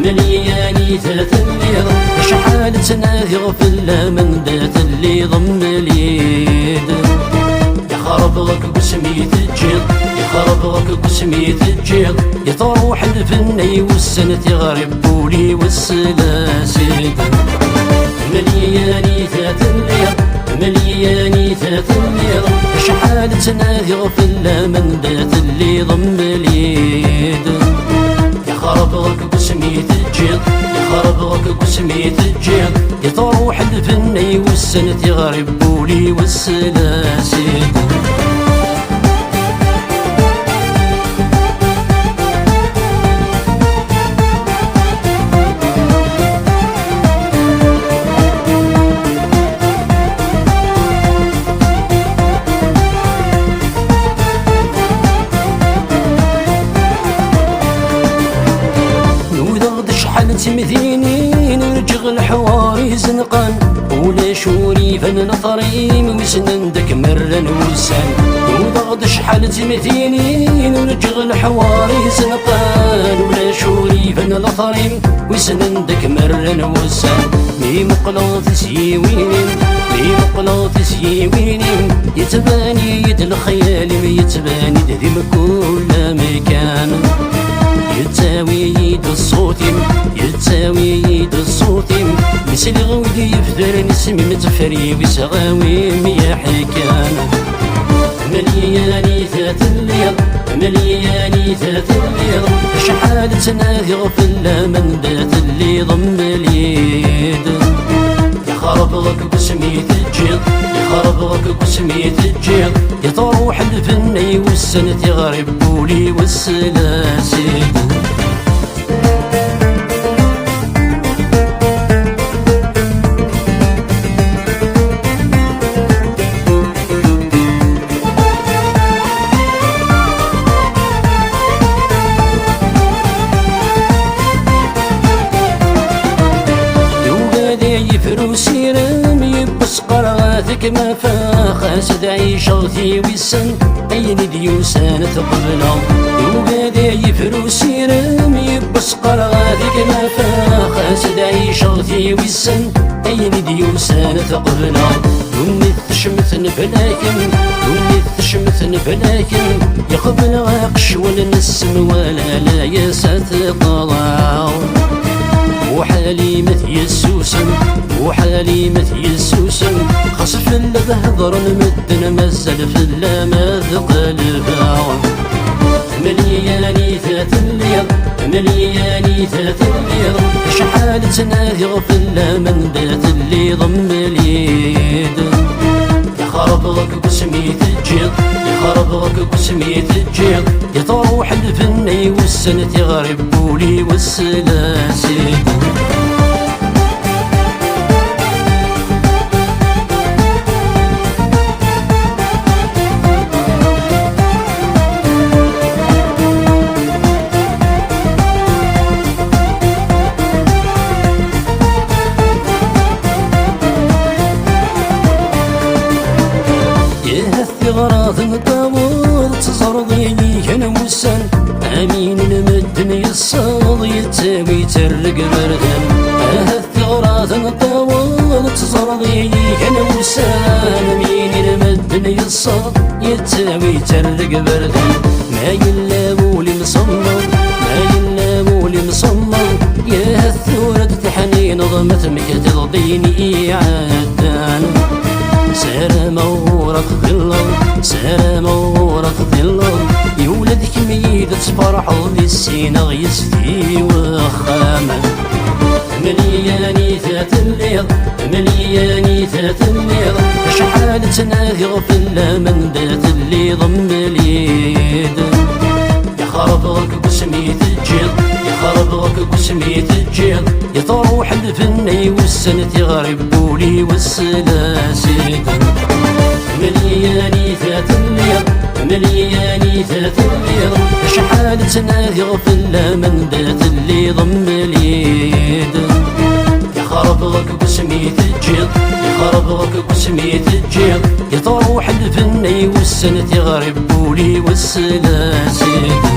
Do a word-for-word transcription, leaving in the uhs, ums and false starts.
Mel-iyi anita telliḍ, acḥal ttnadiɣ fell-am, anda telliḍ mel-iyi-d. Ixreb ɣef wasmi teǧǧiḍ, ixreb ɣef wasmi teǧǧiḍ, i truḥ lbenna i wussan tiɣri n wul-iw s lasid. Mel-iyi anita telliḍ, mel-iyi anita telliḍ, acḥal ttnadiɣ fell-am, anda telliḍ mel-iyi-d. Ixreb ɣef wasmi teǧǧiḍ, ixreb ɣef wasmi teǧǧiḍ, i truḥ lbenna i wussan tiɣri n wul-iw s lasid. Nudaɣ-d acḥal d timdinin, ur ǧǧiɣ leḥwar izenqan, ulac ur iban leṭrim, wissen anda kem-rran wussan. Nudaɣ-d acḥal d timdinin, ur ǧǧiɣ leḥwar izenqan, ulac ur iban leṭrim, wissen anda kem-rran wussan. Mi muqleɣ tizyiwin-im, mi muqleɣ tizyiwin-im, yettban-iyi-d lexyal-im, yettban-id di mkul amkan. Yettawi-yi-d ṣṣut-im, yettawi-yi-d ṣṣut-im, mi sliɣ wid yebdren isem-im, ttefriw isɣawi-m yeḥkan. Mel-iyi anita telliḍ, mel-iyi anita telliḍ, acḥal ttnadiɣ fell-am, anda telliḍ mel-iyi-d. Ixreb ɣef wasmi teǧǧiḍ, ixreb ɣef wasmi teǧǧiḍ, i truḥ lbenna i wussan tiɣri n wul-iw s lasid. Yugad yifru sirem, yibbes qqar ɣef gma fax, as d ɛiceɣ tiwissen, ayen i d-yusan tqebleɣ. Yugad yifru sirem, yibbes qqar ɣef gma fax, as d ɛiceɣ tiwissen, ayen i d-yusan tqebleɣ. Ddunit tecmet nebla-kem, ddunit tecmet nebla-kem, yeqbel aqecwal n ssem wala layas ad teṭleɣ. Muḥal imat yessusem, muḥal imat yessusem, xas fell-am hedren medden, mazal fell-am ad qelbeɣ. Mel-iyi anita telliḍ, mel-iyi anita telliḍ, acḥal ttnadiɣ fell-am, anda telliḍ mel-iyi-d. Ixreb ɣef wasmi teǧǧiḍ, ixreb ɣef wasmi teǧǧiḍ, i truḥ lbenna i wussan tiɣri n wul-iw s lasid. Tiɣraḍ n taweḍ teẓreḍ i yigan wussan, amin n medden yessaweḍ yettawi-tt ar deg berdan. Ahat tiɣraḍ n taweḍ teẓreḍ i yigan wussan, amin n medden yessaweḍ yettawi-tt ar deg berdan. Ma yella wul imsemmeḍ, ma yella wul imsemmeḍ, yah tura d-teḥnineḍ ma tmektiḍ-d ayen iɛeddan. Sarameɣ ur ad tḍilleḍ, sarameɣ ur ad tḍilleḍ, i ula d kemm yid-s tferḥeḍ di sin-a ɣ-yes di wexxam. Mel-iyi anita telliḍ, mel-iyi anita telliḍ, acḥal ttnadiɣ fell-am, anda telliḍ mel-iyi-d. Ixreb ɣef wasmi teǧǧiḍ, ixreb ɣef wasmi teǧǧiḍ, i truḥ lbenna i wussan tiɣri n wul-iw s lasid. Mel-iyi anita telliḍ, mel-iyi anita telliḍ, acḥal ttnadiɣ fell-am, anda telliḍ mel-iyi-d. Ixreb ɣef wasmi teǧǧiḍ, ixreb ɣef wasmi teǧǧiḍ, i truḥ lbenna i wussan tiɣri n wul-iw s lasid.